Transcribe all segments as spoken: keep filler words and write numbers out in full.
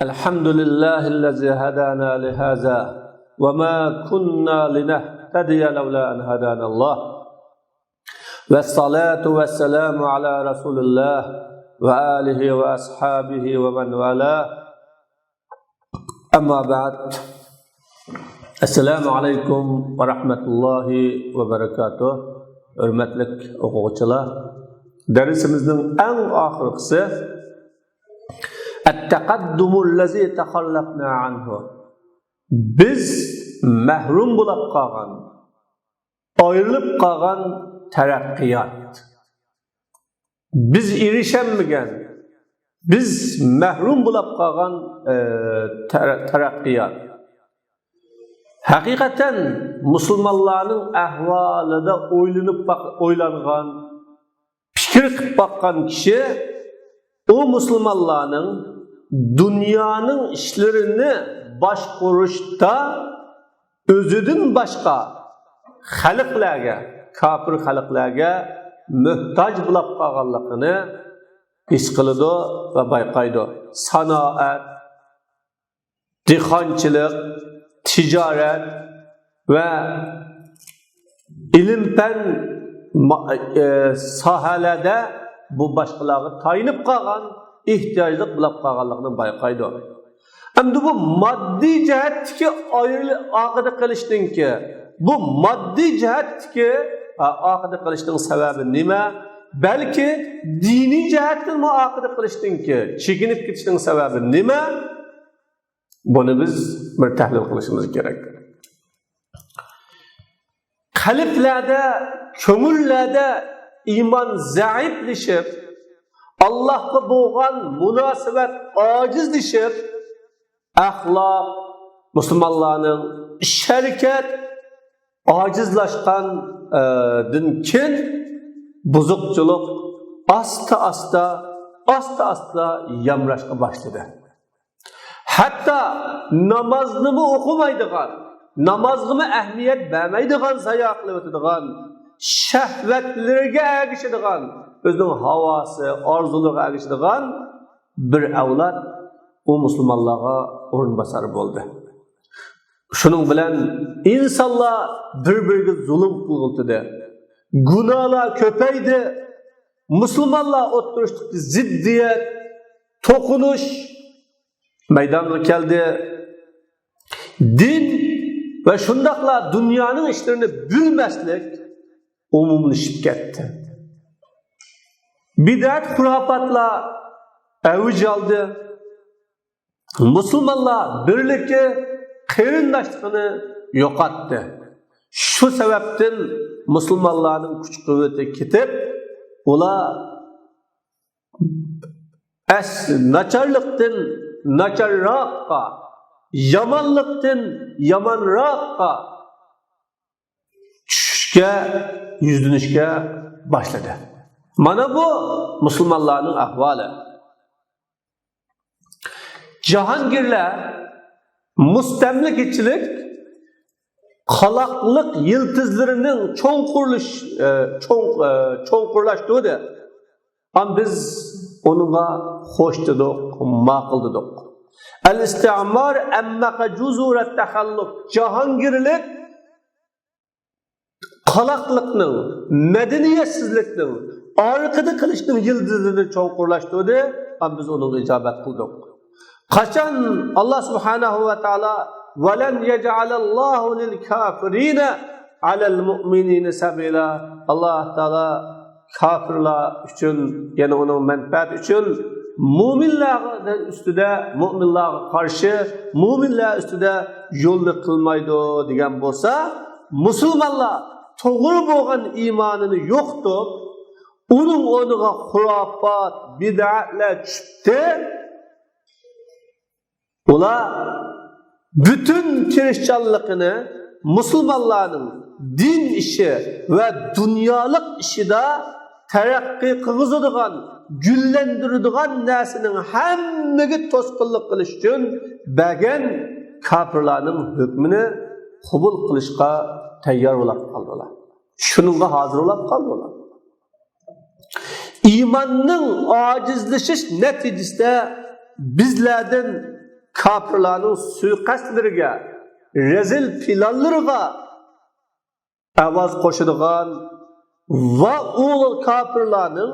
الحمد لله الذي هدانا لهذا وما كنا لنهتدي لولا أن هدانا الله. والصلاة والسلام على رسول الله وآله وأصحابه ومن والاه. أما بعد. السلام عليكم ورحمة الله وبركاته. ھۆرمەتلىك ئوقۇغۇچىلار، دەرسىمىزنىڭ ئەڭ ئاخىرقىسى التقدم الذي تخلفنا عنه. بىز مەھرۇم بولاپ قالغان، ئايرىلىپ قالغان تەرەققىيات. بىز ئېرىشەلمىگەن، بىز مەھرۇم بولاپ قالغان، ئە، تەرە-، تەرەققىيات. ھەقىقەتەن مۇسۇلمانلارنىڭ ئەھۋالىدا ئويلىنىپ باق-، ئويلانغان، پىكىر قىلىپ باققان كىشى ئۇ مۇسۇلمانلارنىڭ دۇنيانىڭ ئىشلىرىنى باشقۇرۇشتا ئۆزىدىن باشقا خەلقلەرگە، كاپىر خەلقلەرگە موھتاج بولاپ قالغانلىقىنى ھېس قىلىدۇ ۋە بايقايدۇ. سانائەت، دېھقانچىلىق، تىجارەت ۋە ئىلىم-پەن ما-، ئە، ساھەلەردە بۇ باشقىلارغا تايىنىپ قالغان، ئېھتىياجلىق بولاپ قالغانلىقىنى بايقايدۇ. ئەمدى بۇ ماددىي جەھەتتىكى ئايرىل-، ئارقىدا قېلىشنىڭكى، بۇ ماددىي جەھەتتىكى، ئا، ئارقىدا قېلىشنىڭ سەۋەبى نېمە؟ بەلكى دىنىي جەھەتتىنمۇ ئارقىدا قېلىشنىڭكى، چېكىنىپ كېتىشنىڭ سەۋەبى نېمە؟ بۇنى بىز بىر تەھلىل قىلىشىمىز كېرەك. قەلبلەردە، كۆڭۈللەردە ئىمان زەئىپلىشىپ، ئاللاھقا بولغان مۇناسىۋەت ئاجىزلىشىپ، ئەخلاق، مۇسۇلمانلارنىڭ ئىش-ھەرىكەت ئاجىزلاشقان، ئە، دىن كېيىن بۇزۇقچىلىق ئاستا-ئاستا، ئاستا-ئاستا يامراشقا باشلىدى. ھەتتا نامازنىمۇ ئوقۇمايدىغان، نامازغىمۇ ئەھمىيەت بەرمەيدىغان، زايا قىلىۋېتىدىغان، شەھۋەتلىرىگە ئەگىشىدىغان، ئۆزىنىڭ ھاۋاسى، ئارزۇلىرىغا ئەگىشىدىغان بىر ئەۋلاد ئۇ مۇسۇلمانلارغا ئورۇنباسار بولدى. شۇنىڭ بىلەن ئىنسانلار بىر-بىرىگە زۇلۇم قىلغىلى تۇردى. گۇناھلار كۆپەيدى. مۇسۇلمانلار ئوتتۇرىسىدىكى زىددىيەت، توقۇنۇش مەيدانغا كەلدى. دىن ۋە شۇنداقلا دۇنيانىڭ ئىشلىرىنى بىلمەسلىك ئومۇملىشىپ كەتتى. بىدئەت، خۇراپاتلار ئەۋج ئالدى. مۇسۇلمانلار بىرلىكى، قېرىنداشلىقىنى يوقاتتى. شۇ سەۋەبتىن مۇسۇلمانلارنىڭ كۈچ-قۇۋۋىتى كېتىپ، ئۇلار ئەس-، ناچارلىقتىن ناچارراققا، يامانلىقتىن يامانراققا چۈشۈشكە، يۈزلىنىشكە باشلىدى. مانا بۇ مۇسۇلمانلارنىڭ ئەھۋالى. جاھانگىرلار مۇستەملىكىچىلىك قالاقلىق يىلتىزلىرىنىڭ چوڭقۇرلىش-، ئە، چوڭ-، ئە، چوڭقۇرلاشتۇردى. ئەمما بىز ئۇنىڭغا خوش دېدۇق، ماقۇل دېدۇق. الاستعمار عمق جذور التخلف. جاھانگىرلىق قالاقلىقنىڭ، مەدەنىيەتسىزلىكنىڭ، ئارقىدا قېلىشنىڭ يىلتىزىنى چوڭقۇرلاشتۇردى، ھەم بىز ئۇنىڭغا ئىجابەت قىلدۇق. قاچان ئاللا سۇبھانەھۇ ۋە تائالا، ولن يجعل الله للكافرين على المؤمنين سبيلا، ئاللا تائالا كاپىرلار ئۈچۈن، يەنى ئۇنىڭ مەنپەئەتى ئۈچۈن مۆمىنلەر ئۈستىدە، مۆمىنلارغا قارشى مۆمىنلەر ئۈستىدە يولنى قىلمايدۇ دېگەن بولسا، مۇسۇلمانلار توغرا بولغان ئىمانىنى يوقىتىپ، ئۇنىڭ ئورنىغا خۇراپات، بىدئەتلەر چۈشۈپتۇ. ئۇلار پۈتۈن تىرىشچانلىقىنى مۇسۇلمانلارنىڭ دىن ئىشى ۋە دۇنيالىق ئىشىدا تەرەققىي قىلغۇزىدىغان، گۈللەندۈرىدىغان نەرسىنىڭ ھەممىگە توسقۇنلۇق قىلىش ئۈچۈن بەرگەن كاپىرلارنىڭ ھۆكمىنى قوبۇل قىلىشقا تەييار بولاپ قالدىلار. شۇنىڭغا ھازىر بولاپ قالدىلار. ئىماننىڭ ئاجىزلىشىش نەتىجىسىدە بىزلەردىن كاپىرلارنىڭ سۇيىقەستلىرىگە، رەزىل پىلانلىرىغا ئاۋاز قوشىدىغان ۋە ئۇ كاپىرلارنىڭ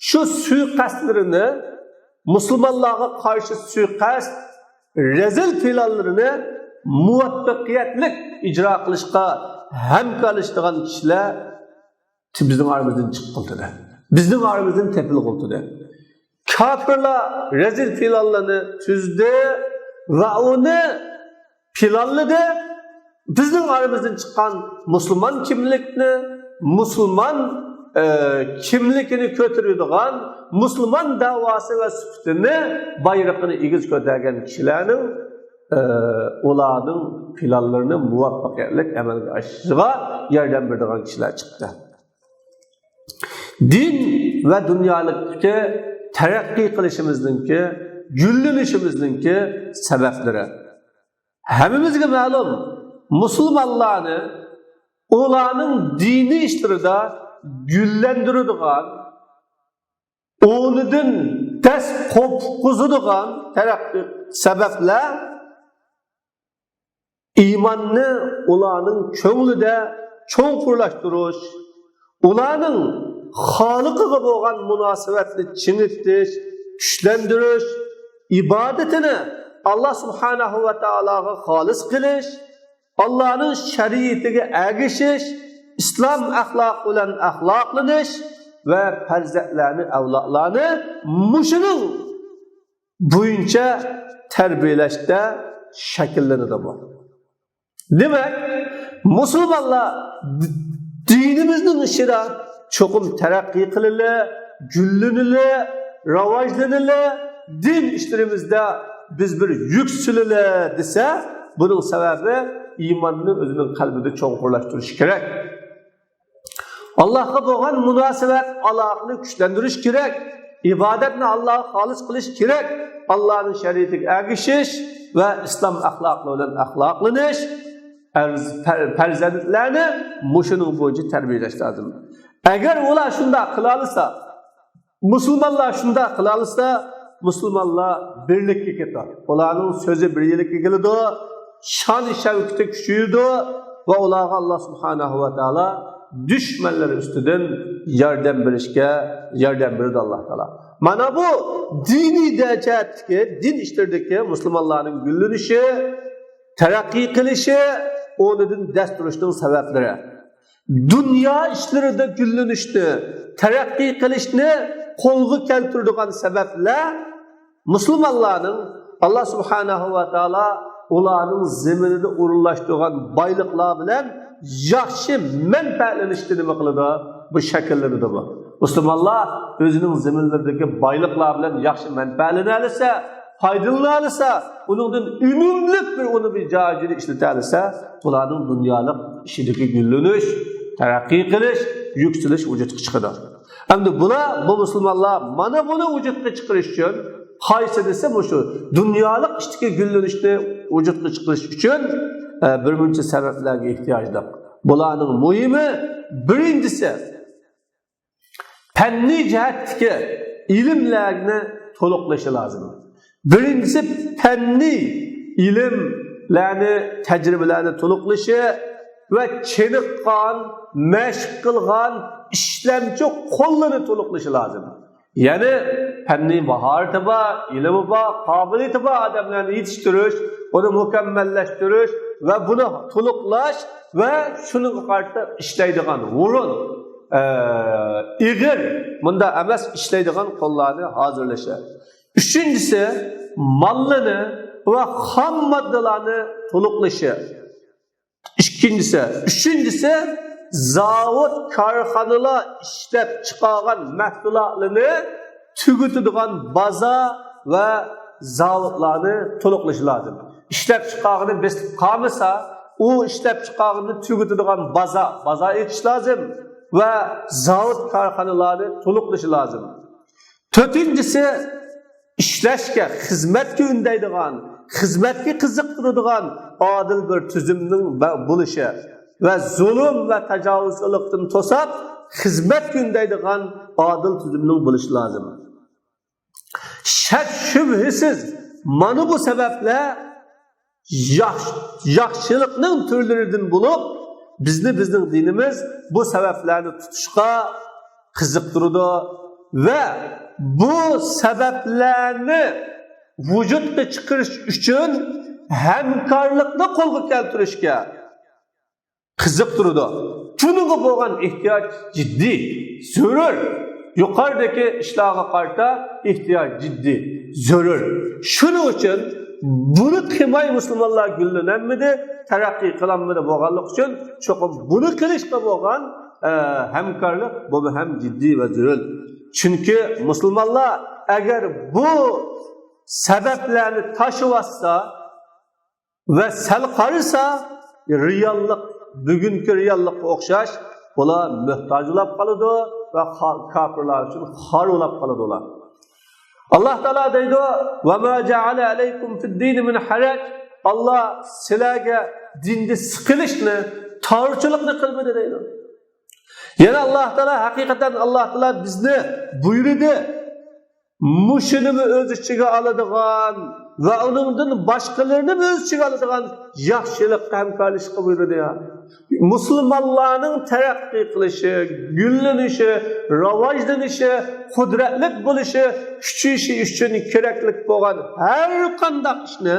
شۇ سۇيىقەستلىرىنى، مۇسۇلمانلارغا قارشى سۇيىقەست، رەزىل پىلانلىرىنى مۇۋەپپەقىيەتلىك ئىجرا قىلىشقا ھەمكارلىشىدىغان كىشىلەر بىزنىڭ ئارىمىزدىن چىققىلى تۇردى. بىزنىڭ ئارىمىزدىن تېپىلغىلى تۇردى. كاپىرلار رەزىل پىلانلارنى تۈزدى ۋە ئۇنى پىلانلىدى. بىزنىڭ ئارىمىزدىن چىققان مۇسۇلمان كىملىكنى، مۇسۇلمان، ئە، كىملىكىنى كۆتۈرىدىغان، مۇسۇلمان دەۋاسى ۋە سۈپىتىنى، بايرىقىنى ئېگىز كۆتەرگەن كىشىلەرنىڭ، ئە، ئۇلارنىڭ پىلانلىرىنى مۇۋەپپەقىيەتلىك ئەمەلگە ئاشۇرۇشىغا ياردەم بېرىدىغان كىشىلەر چىقتى. دىن ۋە دۇنيالىقتىكى تەرەققىي قىلىشىمىزنىڭكى، گۈللىنىشىمىزنىڭكى سەۋەبلىرى. ھەممىمىزگە مەلۇم، مۇسۇلمانلارنى ئۇلارنىڭ دىنىي ئىشلىرىدا گۈللەندۈرىدىغان، ئورنىدىن دەس قوپقۇزىدىغان تەرەققىي سەۋەبلەر ئىماننى ئۇلارنىڭ كۆڭلىدە چوڭقۇرلاشتۇرۇش، ئۇلارنىڭ خالىقىغا بولغان مۇناسىۋەتنى چىڭىتىش، كۈچلەندۈرۈش، ئىبادىتىنى ئاللا سۇبھانەھۇ ۋە تائالاغا خالىس قىلىش، ئاللانىڭ شەرىئىتىگە ئەگىشىش، ئىسلام ئەخلاقى بىلەن ئەخلاقلىنىش ۋە پەرزەنتلەرنى، ئەۋلادلارنى مۇشۇنىڭ بويىچە تەربىيەلەشتە شەكىللىنىدۇ بۇ. دېمەك، مۇسۇلمانلار د-، دىنىمىزنىڭ ئىچىدە چوقۇم تەرەققىي قىلىلى، گۈللىنىلى، راۋاجلىنىلى، دىن ئىشلىرىمىزدا بىز بىر يۈكسىلىلى دېسە، بۇنىڭ سەۋەبى ئىماننى ئۆزىنىڭ قەلبىدە چوڭقۇرلاشتۇرۇش كېرەك. ئاللاھقا بولغان مۇناسىۋەت، ئالاقىنى كۈچلەندۈرۈش كېرەك. ئىبادەتنى ئاللاھقا خالىس قىلىش كېرەك. ئاللانىڭ شەرىئىتىگە ئەگىشىش ۋە ئىسلام ئەخلاقى بىلەن ئەخلاقلىنىش، ئەرز-، پەر-، پەرزەنتلەرنى مۇشۇنىڭ بويىچە تەربىيەلەش لازىم. ئەگەر ئۇلار شۇنداق قىلالىسا، مۇسۇلمانلار شۇنداق قىلالىسا، مۇسۇلمانلار بىرلىككە كېتىدۇ. ئۇلارنىڭ سۆزى بىر يىللىققا كېلىدۇ، شان شەۋكىتى كۈچىيىدۇ ۋە ئۇلارغا ئاللا سۇبھانەھۇ ۋە تائالا دۈشمەنلىرى ئۈستىدىن ياردەم بېرىشكە ياردەم بېرىدۇ ئاللا تائالا. مانا بۇ دىنىي جەھەتتىكى، دىن ئىشلىرىدىكى مۇسۇلمانلارنىڭ گۈللىنىشى، تەرەققىي قىلىشى، ئورنىدىن دەس تۇرۇشنىڭ سەۋەبلىرى. دۇنيا ئىشلىرىدا گۈللىنىشنى، تەرەققىي قىلىشنى قولغا كەلتۈرىدىغان سەۋەبلەر مۇسۇلمانلارنىڭ ئاللا سۇبھانەھۇ ۋە تائالا ئۇلارنىڭ زېمىنىدا ئورۇنلاشتۇرغان بايلىقلار بىلەن ياخشى مەنپەئەتلىنىشتە نېمە قىلىدۇ؟ بۇ شەكىللىنىدۇ بۇ. مۇسۇلمانلار ئۆزىنىڭ زېمىنلىرىدىكى بايلىقلار بىلەن ياخشى مەنپەئەتلىنەلىسە، پايدىلىنالىسا، ئۇنىڭدىن ئۈنۈملۈك بىر ئۇنى بىر جايىدا ئىشلىتەلىسە، بۇلارنىڭ دۇنيالىق ئىشىدىكى گۈللىنىش، تەرەققىي قىلىش، يۈكسىلىش ۋۇجۇدقا چىقىدۇ. ئەمدى بۇلار، بۇ مۇسۇلمانلار مانا بۇنى ۋۇجۇدقا چىقىرىش ئۈچۈن قايسى دېسە مۇشۇ دۇنيالىق ئىشتىكى گۈللىنىشنى ۋۇجۇدقا چىقىرىش ئۈچۈن، ئە، بىر مۇنچە سەۋەبلەرگە ئېھتىياجلىق. بۇلارنىڭ مۇھىمى، بىرىنچىسى، پەننىي جەھەتتىكى ئىلىملەرنى تولۇقلىشى لازىم. بىرىنچىسى، پەننىي ئىلىملەرنى، تەجرىبىلەرنى تولۇقلىشى ۋە چېنىققان، مەشىق قىلغان ئىشلەمچى قوللىرىنى تولۇقلىشى لازىم. يەنى پەننىي ماھارىتى بار، ئىلمى بار، قابىلىيىتى بار ئادەملەرنى يېتىشتۈرۈش، ئۇنى مۇكەممەللەشتۈرۈش ۋە بۇنى تولۇقلاش ۋە شۇنىڭغا قارىتا ئىشلەيدىغان ھۇرۇن، ئە، ئېغىر، مۇنداق ئەمەس، ئىشلەيدىغان قوللارنى ھازىرلىشى. ئۈچىنچىسى، ماللىنى ۋە خام ماددىلارنى تولۇقلىشى. ئىككىنچىسى، ئۈچىنچىسى، زاۋۇت، كارخانىلار ئىشلەپ چىقارغان مەھسۇلاتلىرىنى تۈگىتىدىغان بازار ۋە زاۋۇتلارنى تولۇقلىشى لازىم. ئىشلەپ چىقارغىنى بېسىلىپ قالمىسا، ئۇ ئىشلەپ چىقارغىنىنى تۈگىتىدىغان بازار، بازار ئېچىش لازىم ۋە زاۋۇت، كارخانىلارنى تولۇقلىشى لازىم. تۆتىنچىسى، ئىشلەشكە، خىزمەتكە ئۈندەيدىغان، خىزمەتكە قىزىقتۇرىدىغان ئادىل بىر تۈزۈمنىڭ بە-، بولۇشى ۋە زۇلۇم ۋە تاجاۋۇزچىلىقتىن توساپ، خىزمەتكە ئۈندەيدىغان ئادىل تۈزۈمنىڭ بولۇشى لازىم. شەك-شۈبھىسىز، مانا بۇ سەۋەبلەر ياخشى، ياخشىلىقنىڭ تۈرلىرىدىن بولۇپ، بىزنى بىزنىڭ دىنىمىز بۇ سەۋەبلەرنى تۇتۇشقا قىزىقتۇرىدۇ ۋە بۇ سەۋەبلەرنى ۋۇجۇدقا چىقىرىش ئۈچۈن ھەمكارلىقنى قولغا كەلتۈرۈشكە قىزىقتۇرىدۇ. بۇنىڭغا بولغان ئېھتىياج جىددىي، زۆرۈر. يۇقىرىدىكى ئىشلارغا قارىتا ئېھتىياج جىددىي، زۆرۈر. شۇنىڭ ئۈچۈن بۇنى قىلماي مۇسۇلمانلار گۈللىنەلمىدى، تەرەققىي قىلالمىدى بولغانلىقى ئۈچۈن چوقۇم بۇنى قىلىشقا بولغان، ئە، ھەمكارلىق بۇمۇ ھەم جىددىي ۋە زۆرۈر. چۈنكى مۇسۇلمانلار ئەگەر بۇ سەۋەبلەرنى تاشلىۋاتسا، ۋە سەل قارىسا، رېئاللىق، بۈگۈنكى رېئاللىققا ئوخشاش، ئۇلار موھتاج بولاپ قالىدۇ ۋە خا-، كاپىرلار ئۈچۈن خار بولاپ قالىدۇ ئۇلار. ئاللاھ تائالا دەيدۇ، «وما جعل عليكم في الدين من حرج». ئاللاھ سىلەرگە دىندا سىقىلىشنى، تارچىلىقنى قىلمىدى دەيدۇ. يەنە ئاللاھ تائالا، ھەقىقەتەن ئاللاھ تائالا بىزنى بۇيرۇدى، مۇشۇنىمۇ ئۆز ئىچىگە ئالىدىغان ۋە ئۇنىڭدىن باشقىلىرىنىمۇ ئۆز ئىچىگە ئالىدىغان ياخشىلىققا ھەمكارلىشىشقا بۇيرۇدى يا. مۇسۇلمانلارنىڭ تەرەققىي قىلىشى، گۈللىنىشى، راۋاجلىنىشى، قۇدرەتلىك بولۇشى، كۈچىيىشى ئۈچۈن كېرەكلىك بولغان ھەر قانداق ئىشنى،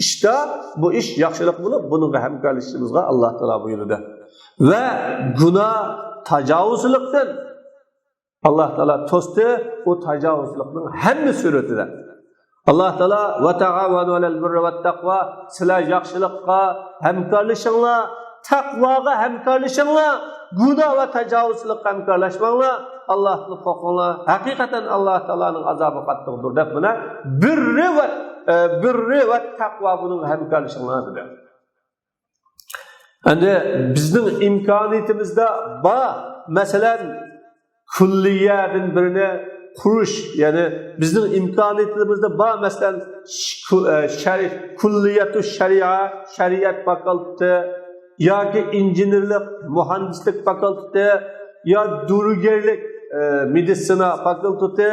ئىشتا بۇ ئىش ياخشىلىق بولۇپ، بۇنىڭغا ھەمكارلىشىشىمىزغا ئاللاھ تائالا بۇيرۇدى. ۋە گۇناھ، تاجاۋۇزچىلىقتىن ئاللاھ تائالا توستى، ئۇ تاجاۋۇزچىلىقنىڭ ھەممە سۈرىتىدە. ئاللاھ تائالا، «وتعاونوا على البر والتقوى»، سىلەر ياخشىلىققا ھەمكارلىشىڭلار، تەقۋاغا ھەمكارلىشىڭلار، گۇناھ ۋە تاجاۋۇزچىلىققا ھەمكارلاشماڭلار، ئاللاھتىن قورقۇڭلار، ھەقىقەتەن ئاللاھ تائالانىڭ ئازابى قاتتىقتۇر دەپ مانا بىررى ۋە، ئە، بىررى ۋە تەقۋا بۇنىڭغا ھەمكارلىشىڭلار دېدى. ئەمدى بىزنىڭ ئىمكانىيىتىمىزدە بار، مەسىلەن، كۇللىيەدىن بىرنى قۇرۇش، يەنى بىزنىڭ ئىمكانىيىتىمىزدە بار، مەسىلەن، ش-، كۇ-، ئە، شەرى-، كۇللىيەتۇ شەرىئە، شەرىئەت فاكۇلتېتى، ياكى ئىنژېنېرلىق، مۇھەندىسلىك فاكۇلتېتى، يا دۇرۇگەرلىك، ئە، مېدىتسىنا فاكۇلتېتى،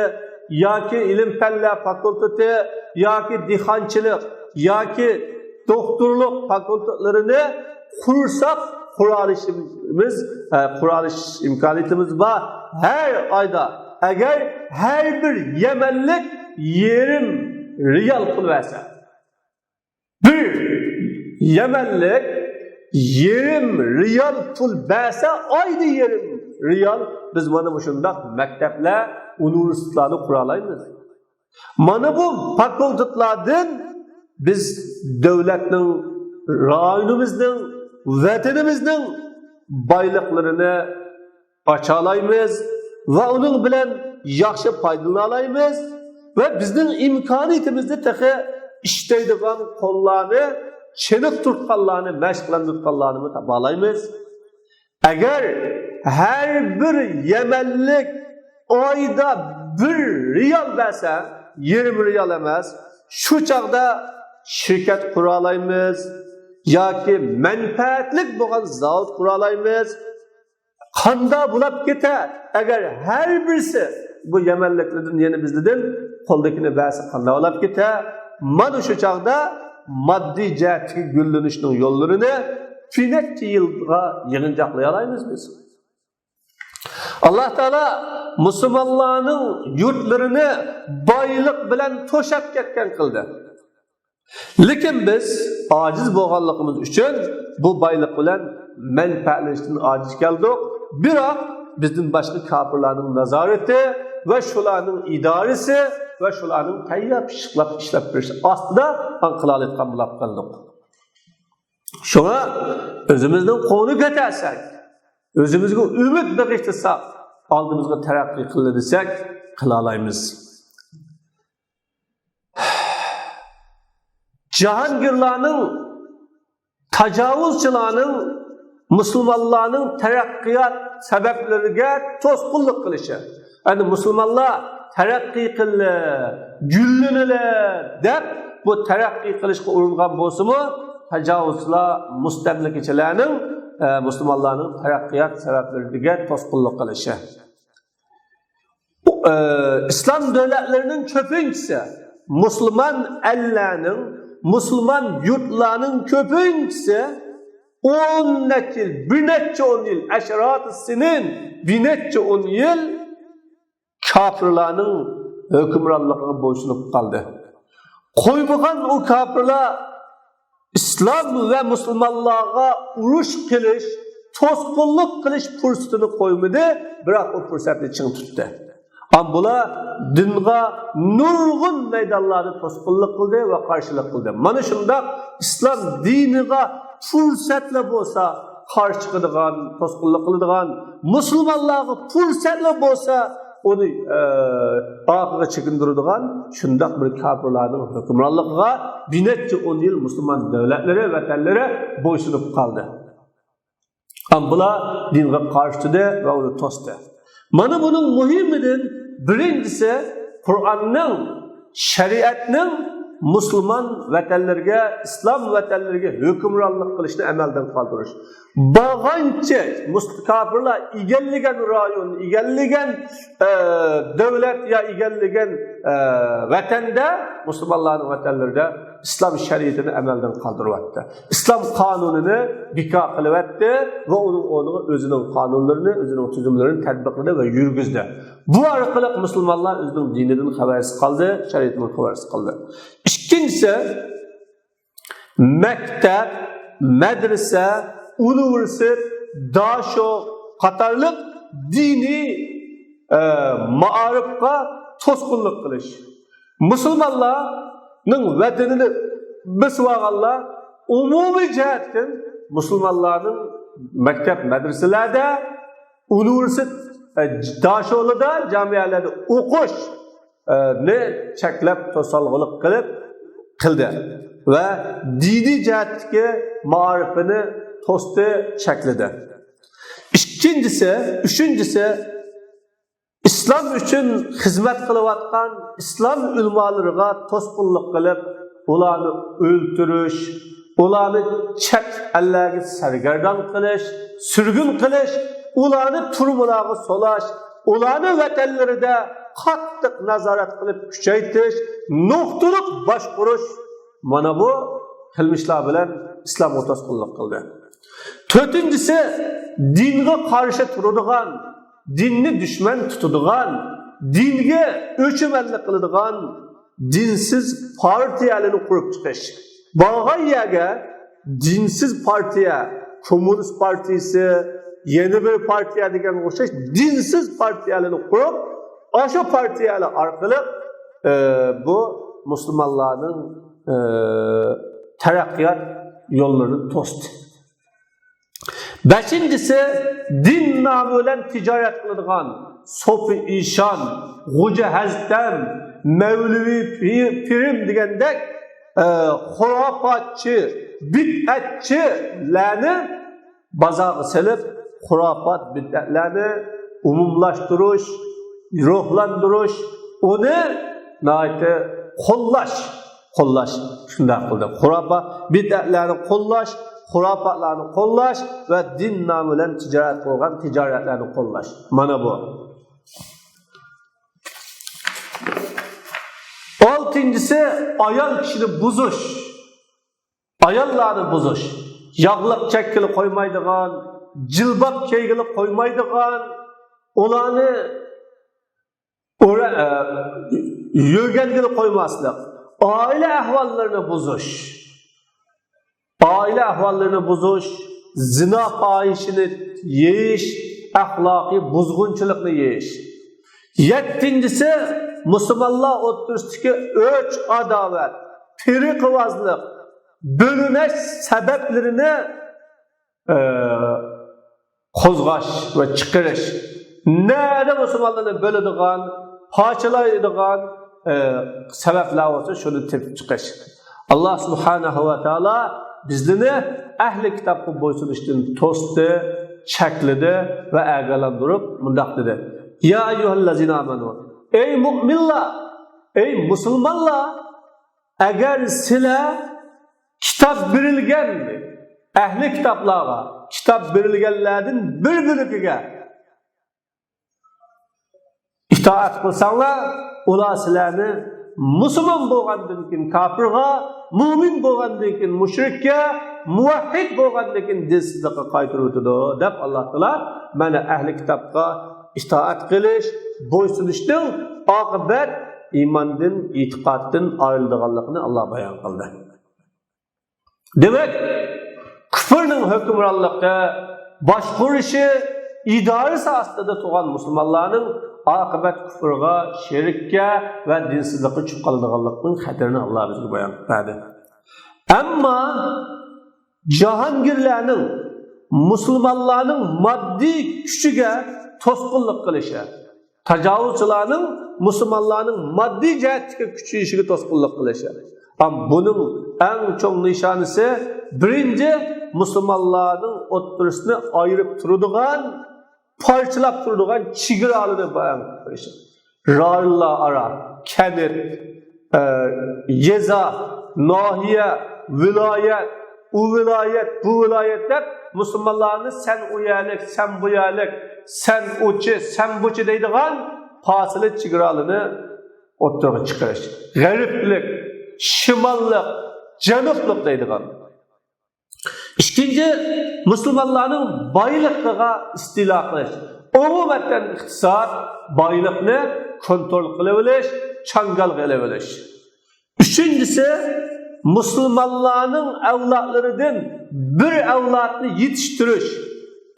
ياكى ئىلىم پەنلەر فاكۇلتېتى، ياكى دېھقانچىلىق، ياكى دوختۇرلۇق فاكۇلتېتلىرىنى قۇرساق، قۇرالىشىمىز، ئە، قۇرالىش ئىمكانىيىتىمىز بار. ھەر ئايدا ئەگەر ھەر بىر يەمەنلىك يېرىم رىيال پۇل بەرسە، بىر يەمەنلىك يېرىم رىيال پۇل بەرسە، ئايدا يېرىم رىيال، بىز مانا مۇشۇنداق مەكتەپلەر، ئۇنىۋېرسىتېتلارنى قۇرالايمىز. مانا بۇ فاكۇلتېتلاردىن بىز دۆلەتنىڭ، رايونىمىزنىڭ، ۋەتىنىمىزنىڭ بايلىقلىرىنى ئاچالايمىز ۋە ئۇنىڭ بىلەن ياخشى پايدىلىنالايمىز ۋە بىزنىڭ ئىمكانىيىتىمىزدە تېخى ئىشلەيدىغان قوللارنى، چېنىقتۇرۇۋاتقانلارنى، مەشىقلەندۈرۈۋاتقانلارنىمۇ تاپالايمىز. ئەگەر ھەر بىر يەمەنلىك ئايدا بىر رىيال بەرسە، يېرىم رىيال ئەمەس، شۇ چاغدا شىركەت قۇرالايمىز ياكى مەنپەئەتلىك بولغان زاۋۇت قۇرالايمىز. قاندا بولاپ كېتە، ئەگەر ھەر بىرسى بۇ يەمەنلىكلىدىن، يەنە بىزلىدىن قولدىكىنى بەرسە، قاندا بولاپ كېتە. مانا شۇ چاغدا ماددىي جەھەتتىكى گۈللىنىشنىڭ يوللىرىنى بىر نەچچە يىلغا يىغىنچاقلىيالايمىز بىز. ئاللاھ تائالا مۇسۇلمانلارنىڭ يۇرتلىرىنى بايلىق بىلەن توشاپ كەتكەن قىلدى. لېكىن بىز ئاجىز بولغانلىقىمىز ئۈچۈن بۇ بايلىق بىلەن مەنپەئەتلىنىشتىن ئاجىز كەلدۇق. بىراق بىزدىن باشقا كاپىرلارنىڭ نازارىتى ۋە شۇلارنىڭ ئىدارىسى ۋە شۇلارنىڭ تەييار پىششىقلاپ ئىشلەپ بېرىشى ئاستىدا قىلالايدىغان بولاپ قالدۇق. شۇڭا ئۆزىمىزنىڭ قولىنى كۆتەرسەك، ئۆزىمىزگە ئۈمىد بېغىشلىساق، ئالدىمىزغا تەرەققىي قىلىۋېرسەك، قىلالايمىز. جاھانگىرلارنىڭ، تاجاۋۇزچىلارنىڭ مۇسۇلمانلارنىڭ تەرەققىيات سەۋەبلىرىگە توسقۇنلۇق قىلىشى، يەنى مۇسۇلمانلار تەرەققىي قىلىلى، گۈللىنىلى دەپ بۇ تەرەققىي قىلىشقا ئۇرۇنغان بولسىمۇ، تاجاۋۇزچىلار، مۇستەملىكىچىلەرنىڭ، ئە، مۇسۇلمانلارنىڭ تەرەققىيات سەۋەبلىرىگە توسقۇنلۇق قىلىشى. ئە، ئىسلام دۆلەتلىرىنىڭ كۆپىنچىسى مۇسۇلمان ئەللەرنىڭ، مۇسۇلمان يۇرتلارنىڭ كۆپىنچىسى ئون نەچچە يىل، بىر نەچچە ئون يىل، ئەشراتۇ سىنىن، بىر نەچچە ئون يىل كاپىرلارنىڭ ھۆكۈمرانلىقىغا بويسۇنۇپ قالدى. قويمىغان ئۇ كاپىرلار ئىسلام ۋە مۇسۇلمانلارغا ئۇرۇش قىلىش، توسقۇنلۇق قىلىش پۇرسىتىنى قويمىدى، بىراق ئۇ پۇرسەتنى چىڭ تۇتتى. ئەم بۇلار دىنغا نۇرغۇن مەيدانلاردا توسقۇنلۇق قىلدى ۋە قارشىلىق قىلدى. مانا شۇنداق ئىسلام دىنىغا پۇرسەتلا بولسا قارشى چىقىدىغان، توسقۇنلۇق قىلىدىغان، مۇسۇلمانلارغا پۇرسەتلا بولسا ئۇنى، ئە، ئارقىغا چېكىندۈرىدىغان شۇنداق بىر كاپىرلارنىڭ ھۆكۈمرانلىقىغا بىر نەچچە ئون يىل مۇسۇلمان دۆلەتلىرى، ۋەتەنلىرى بويسۇنۇپ قالدى. ئەم بۇلار دىنغا قارشى تۇردى ۋە ئۇنى توستى. مانا بۇنىڭ مۇھىمىدىن بىرىنچىسى، قۇرئاننىڭ، شەرىئەتنىڭ مۇسۇلمان ۋەتەنلىرىگە، ئىسلام ۋەتەنلىرىگە ھۆكۈمرانلىق قىلىشنى ئەمەلدىن قالدۇرۇش. بارغانچە مۇس-، كاپىرلار ئىگىلىگەن رايون، ئىگىلىگەن، ئە، دۆلەت يا ئىگىلىگەن، ئە، ۋەتەندە، مۇسۇلمانلارنىڭ ۋەتەنلىرىدە ئىسلام شەرىئىتىنى ئەمەلدىن قالدۇرۇۋەتتى. ئىسلام قانۇنىنى بىكار قىلىۋەتتى ۋە ئۇنىڭ ئورنىغا ئۆزىنىڭ قانۇنلىرىنى، ئۆزىنىڭ تۈزۈملىرىنى تەتبىقلىدى ۋە يۈرگۈزدى. بۇ ئارقىلىق مۇسۇلمانلار ئۆزىنىڭ دىنىدىن خەۋەرسىز قالدى، شەرىئىتىدىن خەۋەرسىز قالدى. ئىككىنچىسى، مەكتەپ، مەدرىسە، ئۇنىۋېرسىتېت، داشو قاتارلىق دىنىي، ئە، مائارىپقا توسقۇنلۇق قىلىش. مۇسۇلمانلارنىڭ ۋەتىنىنى بېسىۋالغانلار ئومۇمىي جەھەتتىن مۇسۇلمانلارنىڭ مەكتەپ، مەدرىسىلەردە، ئۇنىۋېرسىتېت، ئە، داشولىدا، جامىئەلەردە ئوقۇش، ئە، نى چەكلەپ، توسالغۇلۇق قىلىپ قىلدى ۋە دىنىي جەھەتتىكى مائارىپىنى توستى، چەكلىدى. ئىككىنچىسى، ئۈچىنچىسى، ئىسلام ئۈچۈن خىزمەت قىلىۋاتقان ئىسلام ئۆلىمالىرىغا توسقۇنلۇق قىلىپ، ئۇلارنى ئۆلتۈرۈش، ئۇلارنى چەت ئەللەرگە سەرگەردان قىلىش، سۈرگۈن قىلىش، ئۇلارنى تۈرمىلەرگە سولاش، ئۇلارنى ۋەتەنلىرىدە قاتتىق نازارەت قىلىپ كۈچەيتىش، نۇقتىلىق باشقۇرۇش، مانا بۇ قىلمىشلار بىلەن ئىسلامغا توسقۇنلۇق قىلدى. تۆتىنچىسى، دىنغا قارشى تۇرىدىغان، دىننى دۈشمەن تۇتىدىغان، دىنگە ئۆچمەنلىك قىلىدىغان دىنسىز پارتىيەلەرنى قۇرۇپ چىقىش. بارغان يەرگە دىنسىز پارتىيە، كوممۇنىست پارتىيىسى، يەنە بىر پارتىيە دېگەنگە ئوخشاش دىنسىز پارتىيەلەرنى قۇرۇپ، ئاشۇ پارتىيەلەر ئارقىلىق، ئە، بۇ مۇسۇلمانلارنىڭ، ئە، تەرەققىيات يوللىرىنى توستى. بەشىنچىسى، دىن نامى بىلەن تىجارەت قىلىدىغان سوپى ئىشان، غوجا ھەزتەم، مەۋلىۋى پىر-، پىرىم دېگەندەك، ئە، خۇراپاتچى، بىدئەتچىلەرنى بازارغا سېلىپ، خۇراپات، بىدئەتلەرنى ئومۇملاشتۇرۇش، روھلاندۇرۇش، ئۇنى ناھايىتى قوللاش، قوللاش، شۇنداق قىلدى. خۇراپات، بىدئەتلەرنى قوللاش، خۇراپاتلارنى قوللاش ۋە دىن نامى بىلەن تىجارەت قىلغان تىجارەتلەرنى قوللاش. مانا بۇ. ئالتىنچىسى، ئايال كىشىنى بۇزۇش. ئاياللارنى بۇزۇش. ياغلىق چەككىلى قويمايدىغان، جىلباب كىيگىلى قويمايدىغان، ئۇلارنى ئۇرا-، ئە، يۆگەنگىلى قويماسلىق. ئائىلە ئەھۋاللىرىنى بۇزۇش. ئائىلە ئەھۋاللىرىنى بۇزۇش، زىنا، پاھىشىنى يېيىش، ئەخلاقىي بۇزغۇنچىلىقنى يېيىش. يەتتىنچىسى، مۇسۇلمانلار ئوتتۇرىسىدىكى ئۆچ-ئاداۋەت، پىرقىۋازلىق، بۆلۈنۈش سەۋەبلىرىنى، ئە، قوزغاش ۋە چىقىرىش. نەدە مۇسۇلمانلارنى بۆلىدىغان، پارچىلايدىغان، ئە، سەۋەبلەر بولسا، شۇنى تېپىپ چىقىش. ئاللا سۇبھانەھۇ ۋە تائالا بىزلىنى ئەھلى كىتابقا بويسۇنۇشتىن توستى، چەكلىدى ۋە ئاگاھلاندۇرۇپ مۇنداق دېدى: يا ئەييۇھەللەزىنە ئامەنۇ، ئەي مۇئمىنلار، ئەي مۇسۇلمانلار، ئەگەر سىلەر كىتاب بېرىلگەن، ئەھلى كىتابلارغا، كىتاب بېرىلگەنلەردىن بىر بۆلىكىگە ئىتائەت قىلساڭلار، ئۇلار سىلەرنى مۇسۇلمان بولغاندىن كېيىن كاپىرغا، مۇئمىن بولغاندىن كېيىن مۇشرىككە، مۇۋەھھىد بولغاندىن كېيىن دىنسىزلىققا قايتۇرۇۋېتىدۇ، دەپ ئاللا تائالا مانا ئەھلى كىتابقا ئىتائەت قىلىش، بويسۇنۇشنىڭ ئاقىۋەت ئىماندىن، ئېتىقادتىن ئايرىلىدىغانلىقىنى ئاللا بايان قىلدى. دېمەك، كۇفرنىڭ ھۆكۈمرانلىقى، باشقۇرۇشى، ئىدارىسى ئاستىدا تۇرغان مۇسۇلمانلارنىڭ ئاقىۋەت كۇفرغا، شىرككە ۋە دىنسىزلىققا چۈشۈپ قالىدىغانلىقىنىڭ خەتىرىنى ئاللا بىزگە بايان قىلىپ بەردى. ئەمما جاھانگىرلەرنىڭ مۇسۇلمانلارنىڭ ماددىي كۈچىگە توسقۇنلۇق قىلىشى، تاجاۋۇزچىلارنىڭ مۇسۇلمانلارنىڭ ماددىي جەھەتتىكى كۈچىيىشىگە توسقۇنلۇق قىلىشى. ئەم، بۇنىڭ ئەڭ چوڭ نىشانىسى، بىرىنچى، مۇسۇلمانلارنىڭ ئوتتۇرىسىنى ئايرىپ تۇرىدىغان، پارچىلاپ تۇرىدىغان چېگرالىرىنى بايان قىلىش. رايونلار ئارا، كەنت، ئە، يېزا، ناھىيە، ۋىلايەت، ئۇ ۋىلايەت، بۇ ۋىلايەت دەپ مۇسۇلمانلارنى سەن ئۇ يەرلىك، سەن بۇ يەرلىك، سەن ئۇچى، سەن بۇچى دەيدىغان پاسىلە چېگرالىنى ئوتتۇرىغا چىقىرىش. غەربلىك، شىماللىق، جەنۇبلۇق دەيدىغان. ئىككىنچى، مۇسۇلمانلارنىڭ بايلىقىغا ئىستىلا قىلىش. ئومۇمەن ئىقتىساد، بايلىقنى كونترول قىلىۋېلىش، چاڭگالغا ئېلىۋېلىش. ئۈچىنچىسى، مۇسۇلمانلارنىڭ ئەۋلادلىرىدىن بىر ئەۋلادنى يېتىشتۈرۈش،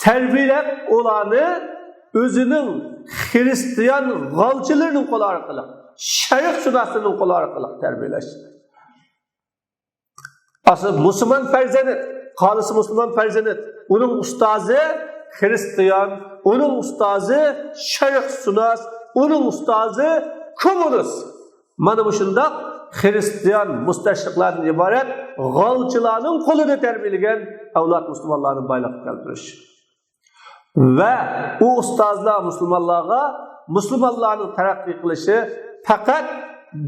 تەربىيەلەپ، ئۇلارنى ئۆزىنىڭ خىرىستىيان غالچىلىرىنىڭ قولى ئارقىلىق، شەرقشۇناسلىرىنىڭ قولى ئارقىلىق تەربىيەلەش. ئاساسەن مۇسۇلمان پەرزەنت، خالىس مۇسۇلمان پەرزەنت، ئۇنىڭ ئۇستازى خىرىستىيان، ئۇنىڭ ئۇستازى شەرقشۇناس، ئۇنىڭ ئۇستازى كوممۇنىست. مانا مۇشۇنداق خىرىستىيان مۇستەشرىقلاردىن ئىبارەت غالچىلارنىڭ قولىدا تەربىيەلىگەن ئەۋلاد مۇسۇلمانلارنى بايلىققا كەلتۈرۈش. ۋە ئۇ ئۇستازلار مۇسۇلمانلارغا مۇسۇلمانلارنىڭ تەرەققىي قىلىشى پەقەت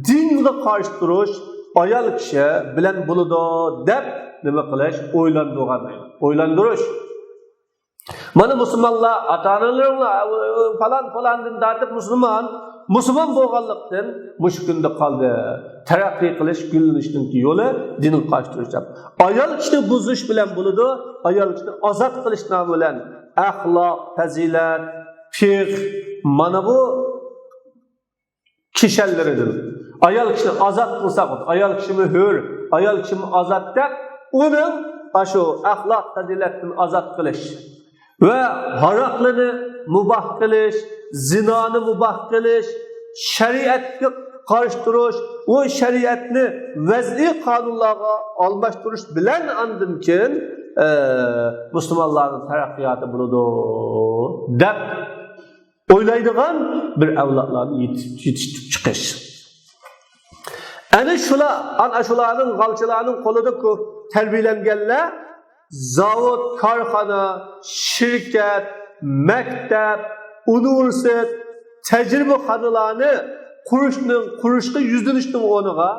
دىنغا قارشى تۇرۇش، ئايال كىشى بىلەن بولىدۇ دەپ نېمە قىلىش، ئويلاندۇرغان، ئويلاندۇرۇش. مانا مۇسۇلمانلار، ئاتا-ئانىلىرىڭلار، پالان، پالاندىن تارتىپ مۇسۇلمان، مۇسۇلمان بولغانلىقتىن مۇشۇ كۈندە قالدى. تەرەققىي قىلىش، گۈللىنىشنىڭ يولى دىنغا قارشى تۇرۇش دەپ. ئايال كىشىنى بۇزۇش بىلەن بولىدۇ، ئايال كىشىنى ئازاد قىلىش نامى بىلەن ئەخلاق، پەزىلەت، پىخ، مانا بۇ كىشەنلىرىدىن. ئايال كىشىنى ئازاد قىلساق، ئايال كىشىمۇ ھۆر، ئايال كىشىمۇ ئازاد دەپ، ئۇنىڭ ئاشۇ ئەخلاق پەزىلەتتىن ئازاد قىلىش ۋە ھاراقلىنى مۇباھ قىلىش، زىنانى مۇباھ قىلىش، شەرىئەتكە قارشى تۇرۇش، ئۇ شەرىئەتنى ۋەزئىي قانۇنلارغا ئالماشتۇرۇش بىلەن ئاندىن كېيىن، ئە، مۇسۇلمانلارنىڭ تەرەققىياتى بولىدۇ دەپ ئويلايدىغان بىر ئەۋلادلارنى يېتىش-، يېتىشتۈرۈپ چىقىش. ئەنە شۇلار، ئەنە شۇلارنىڭ، غالچىلارنىڭ قولىدا كۆ-، تەربىيەلەنگەنلەر زاۋۇت، كارخانا، شىركەت، مەكتەپ، ئۇنىۋېرسىتېت، تەجرىبىخانىلارنى قۇرۇشنىڭ، قۇرۇشقا يۈزلىنىشنىڭ ئورنىغا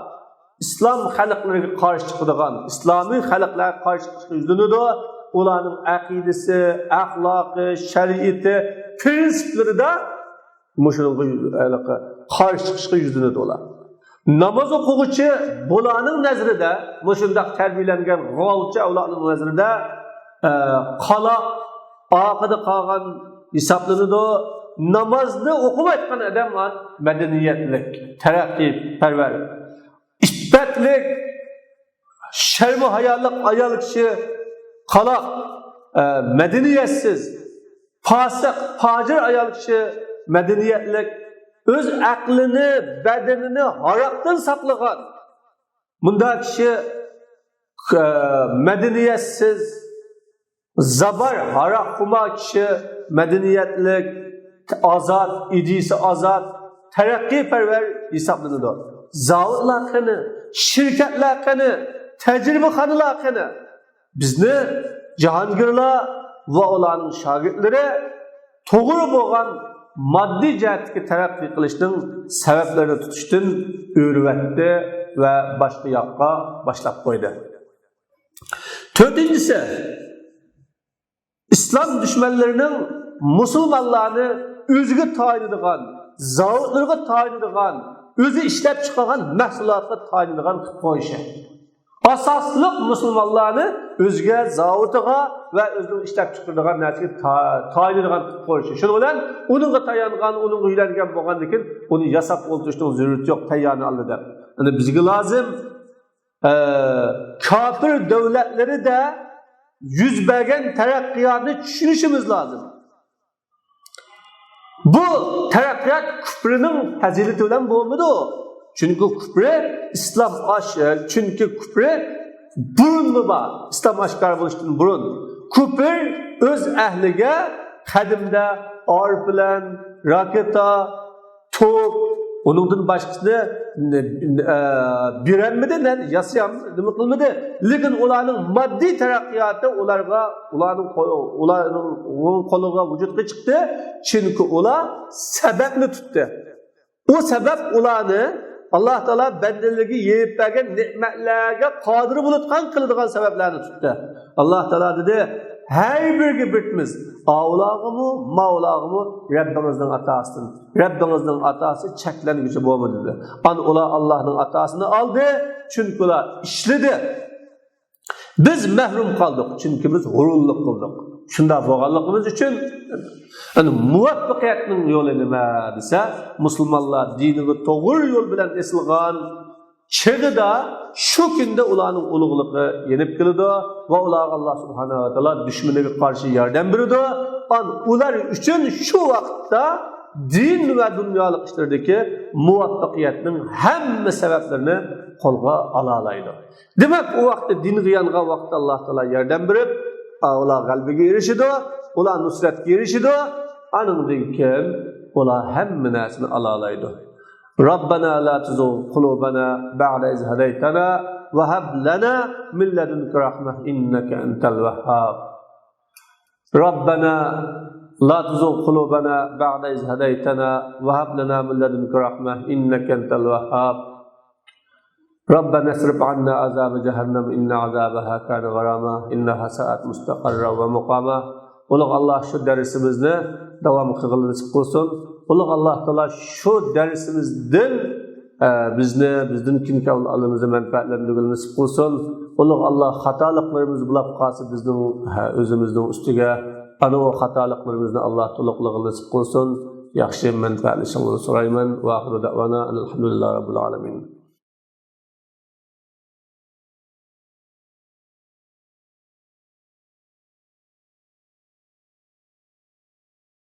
ئىسلام خەلقلىرىگە قارشى چىقىدىغان، ئىسلامىي خەلقلەرگە قارشى چىقىشقا يۈزلىنىدۇ. ئۇلارنىڭ ئەقىدىسى، ئەخلاقى، شەرىئىتى، پىرىنسىپلىرىدا مۇشۇنىڭغا يۈز-، ھېلىقى قارشى چىقىشقا يۈزلىنىدۇ ئۇلار. ناماز ئوقۇغۇچى بۇلارنىڭ نەزىرىدە، مۇشۇنداق تەربىيەلەنگەن غالچە ئەۋلادنىڭ نەزىرىدە، ئە، قالاق، ئارقىدا قالغان ھېسابلىنىدۇ. نامازنى ئوقۇۋاتقان ئادەم مەدەنىيەتلىك، تەرەققىيپەرۋەر، ئىپپەتلىك، شەرمۇ ھايالىق ئايال كىشى، قالاق، ئە، مەدەنىيەتسىز، پاسىق، پاجىر ئايال كىشى مەدەنىيەتلىك، ئۆز ئەقلىنى، بەدىنىنى ھاراقتىن ساقلىغان مۇنداق كىشى، ئە، مەدەنىيەتسىز، زابار، ھاراقخۇمار كىشى مەدەنىيەتلىك، ئازاد، ئىدىيىسى ئازاد، تەرەققىيپەرۋەر ھېسابلىنىدۇ. زاۋۇتلار قېنى؟ شىركەتلەر قېنى؟ تەجرىبىخانىلار قېنى؟ بىزنى جاھانگىرلار ۋە ئۇلارنىڭ شاگىرتلىرى توغرا بولغان ماددىي جەھەتتىكى تەرەققىي قىلىشنىڭ سەۋەبلىرىنى تۇتۇشتىن ئۆرۈۋەتتى ۋە باشقا ياققا باشلاپ قويدى. تۆتىنچىسى، ئىسلام دۈشمەنلىرىنىڭ مۇسۇلمانلارنى ئۆزىگە تايىنىدىغان، زاۋۇتلىرىغا تايىنىدىغان، ئۆزى ئىشلەپ چىقارغان مەھسۇلاتقا تايىنىدىغان قىلىپ قويۇشى. ئاساسلىق مۇسۇلمانلارنى ئۆزىگە، زاۋۇتىغا ۋە ئۆزىنىڭ ئىشلەپ چىقىرىدىغان نەرسىگە تا-، تايىنىدىغان قىلىپ قويۇشى. شۇنىڭ بىلەن ئۇنىڭغا تايانغان، ئۇنىڭغا يۈزلەنگەن بولغاندىن كېيىن ئۇنى ياساپ ئولتۇرۇشنىڭ زۆرۈرىيىتى يوق، تەييارنى ئالدى دەپ. يەنى بىزگە لازىم، ئە، كاپىر دۆلەتلىرىدە يۈز بەرگەن تەرەققىياتنى چۈشىنىشىمىز لازىم. بۇ تەرەققىيات كۇپرىنىڭ پەزىلىتى بىلەن بولمىدى. چۈنكى كۇپرى ئىسلام ئاش-، چۈنكى كۇپرى بۇرۇنمۇ بار، ئىسلام ئاشكارا بولۇشتىن بۇرۇن. كۇپر ئۆز ئەھلىگە قەدىمدە ئارپىلەن، راكېتا، توپ، ئۇنىڭدىن باشقىسىنى، ئە، بېرەلمىدى، نە-، ياسىيالمىدى، نېمە قىلمىدى. لېكىن ئۇلارنىڭ ماددىي تەرەققىياتى ئۇلارغا، ئۇلارنىڭ قو-، ئۇلارنىڭ قولىغا ۋۇجۇدقا چىقتى. چۈنكى ئۇلار سەۋەبنى تۇتتى. ئۇ سەۋەب ئۇلارنى ئاللا تائالا بەندىلىرىگە يېيىپ بەرگەن نېمەتلەرگە قادىر بولىدىغان قىلىدىغان سەۋەبلەرنى تۇتتى. ئاللا تائالا دېدى، ھەر بىرىگە بىرىمىز، ئاۋۇلارغىمۇ، ماۋۇلارغىمۇ رەببىڭىزنىڭ ئاتاسىدىن. رەببىڭىزنىڭ ئاتاسى چەكلەنگۈچى بولمىدى، دېدى. ئانا ئۇلار ئاللانىڭ ئاتاسىنى ئالدى، چۈنكى ئۇلار ئىشلىدى. بىز مەھرۇم قالدۇق، چۈنكى بىز غۇرۇرلۇق قىلدۇق. شۇنداق بولغانلىقىمىز ئۈچۈن، يەنى مۇۋەپپەقىيەتنىڭ يولى نېمە دېسە، مۇسۇلمانلار دىنىغا توغرا يول بىلەن ئېسىلغان چېغىدا، شۇ كۈندە ئۇلارنىڭ ئۇلۇغلۇقى يېنىپ كېلىدۇ ۋە ئۇلارغا ئاللا سۇبھانەھۇ ۋە تائالا دۈشمىنىگە قارشى ياردەم بېرىدۇ. ئان-، ئۇلار ئۈچۈن شۇ ۋاقىتتا دىن ۋە دۇنيالىق ئىشلىرىدىكى مۇۋەپپەقىيەتنىڭ ھەممە سەۋەبلىرىنى قولغا ئالالايدۇ. دېمەك، ئۇ ۋاقىتتا دىنغا يانغان ۋاقىتتا ئاللا تائالا ياردەم بېرىپ، ئا، ئۇلار غەلىبىگە ئېرىشىدۇ، ئۇلار نۇسرەتكە ئېرىشىدۇ. ئانىڭدىن كېيىن ئۇلار ھەممە نەرسىنى ئالالايدۇ. ربنا لا تزغ قلوبنا بعد إذ هديتنا وهب لنا من لدنك رحمة إنك أنت الوهاب. ربنا لا تزغ قلوبنا بعد إذ هديتنا وهب لنا من لدنك رحمة إنك أنت الوهاب. ربنا اصرف عنا عذاب جهنم إن عذابها كان غراما إنها ساءت مستقرا ومقاما. ئۇلۇغ ئاللا شۇ دەرسىمىزنى داۋام قىلغىلى نېسىپ قىلسۇن. ئۇلۇغ ئاللا تائالا شۇ دەرسىمىزدىن، ئە، بىزنى، بىزدىن كېيىنكى ئەۋلادلىرىمىزنى مەنپەئەتلەندۈرگىلى نېسىپ قىلسۇن. ئۇلۇغ ئاللا خاتالىقلىرىمىز بولاپ قالسا بىزنىڭ، ھە، ئۆزىمىزنىڭ ئۈستىگە، ئانا ئۇ خاتالىقلىرىمىزنى ئاللا تولۇقلىغىلى نېسىپ قىلسۇن. ياخشى مەنپەئەتلىشىڭلارنى سورايمەن. وآخر دعوانا أن الحمد لله رب العالمين.